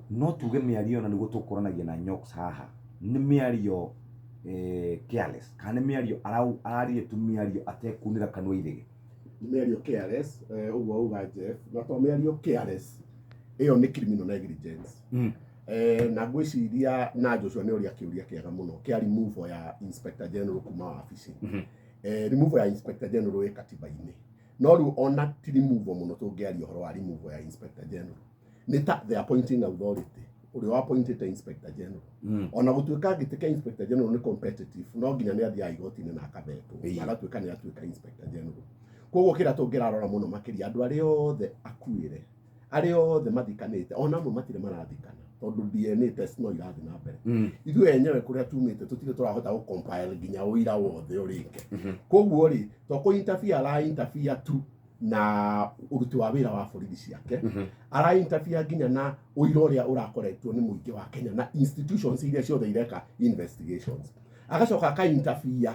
No tuge mĩario na nĩguo tũkũranagia na Nyox haha nĩ mĩario careless kana nĩ mĩario araririe tu mĩario atekunĩra kanua ithĩgĩ? Nĩ mĩario careless, ũguo auga Jeff, na to mĩario careless, ĩyo nĩ criminal negligence. Na ngwĩciria na Joshua nĩ ũria kĩũria kĩega mũno kĩa removal ya Inspector General kuma wabici. Removal ya Inspector General ĩ katiba-inĩ, no rĩu ona ti removal mũno tũngĩaria ũhoro wa removal ya Inspector General, nĩ ta the appointing authority ũrĩa wa appointĩte Inspector General. Ona gũtuĩka gĩtĩ kĩa Inspector General nĩ competitive, no nginya nĩ athiaga igoti-inĩ na akabetwo na agatuĩka nĩ atuĩka Inspector General. Koguo kĩrĩa tũngĩrarora mũno makĩria, andũ arĩa othe akuĩre, arĩa othe mathikanĩte, ona amwe matirĩ marathikana tondũ DNA test no irathiĩ na mbere. Ithuĩ enyewe kũrĩa tumĩte tũtirĩ tũrahota gũ compile nginya ũira wothe ũrĩke. Koguo rĩ, to kũ interfere ara interfere tu na ũruti wa wĩra wa borithi ciake, ara interfere nginya na ũira ũrĩa ũrakoretwo nĩ mũingĩ wa Kenya na institutions iria ciothe ireka investigations, agacoka aka interfere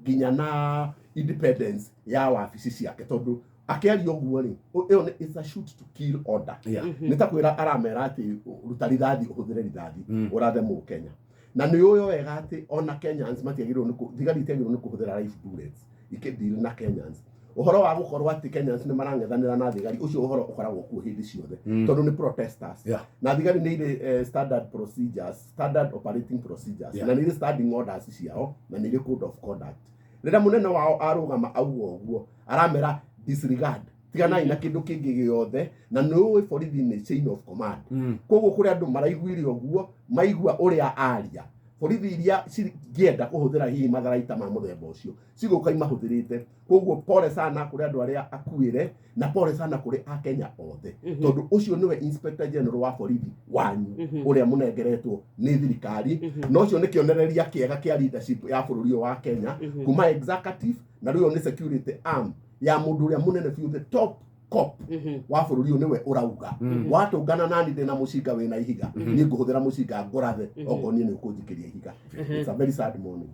nginya na independence ya wabici ciake, tondũ akĩaria ũguo rĩ, ĩyo nĩ it's a shoot to kill order. Nĩ ta kwĩra aramera atĩ ruta rithathi, ũhũthĩre rithathi ũrathe mũkenya, na nĩ ũĩ wega atĩ ona Kenyans matiagĩrĩirwo nĩ thigari itiagĩrĩirwo nĩ kũhũthĩra live bullets ikĩdeal na Kenyans. Ũhoro wa gũkorwo atĩ Kenyans nĩ marang'ethanĩra na thigari, ũcio ũhoro ũkoragwo kuo hĩndĩ ciothe tondũ nĩ protesters. Na thigari nĩ irĩ standard procedures, standard operating procedures, na nĩ irĩ standing orders ciao na nĩ irĩ code of conduct. Rĩrĩa mũnene wao arũgama auga ũguo, aramera disregard, tiganai na kĩndũ kĩngĩ gĩothe, na nĩ ũĩ borithi nĩ chain of command. Koguo kũrĩ andũ maraiguire ũguo, maigua ũrĩa aria, borithi iria cingĩenda kũhũthĩra hihi matharaita ma mũthemba ũcio cigũka imahũthĩrĩte. Koguo pole sana kũrĩ andũ arĩa akuĩre na pole sana kũrĩ akenya othe, tondũ ũcio nĩwe Inspector General wa borithi wanyu ũrĩa mũnengeretwo nĩ thirikari, na ũcio nĩ kĩonereria kĩega kĩa leadership ya bũrũri ũyũ wa Kenya kuma executive, na rĩu ĩyo nĩ security arm ya mũndũ ũrĩa mũnene biũ, the top cop wa bũrũri ũyũ, nĩwe ũrauga, "Watũngana nani ndĩna mũcinga wĩna ihiga, niĩ ngũhũthĩra mũcinga ngũrathe okorwo niĩ nĩ ũkũnjikĩria ihiga." It's a very sad morning.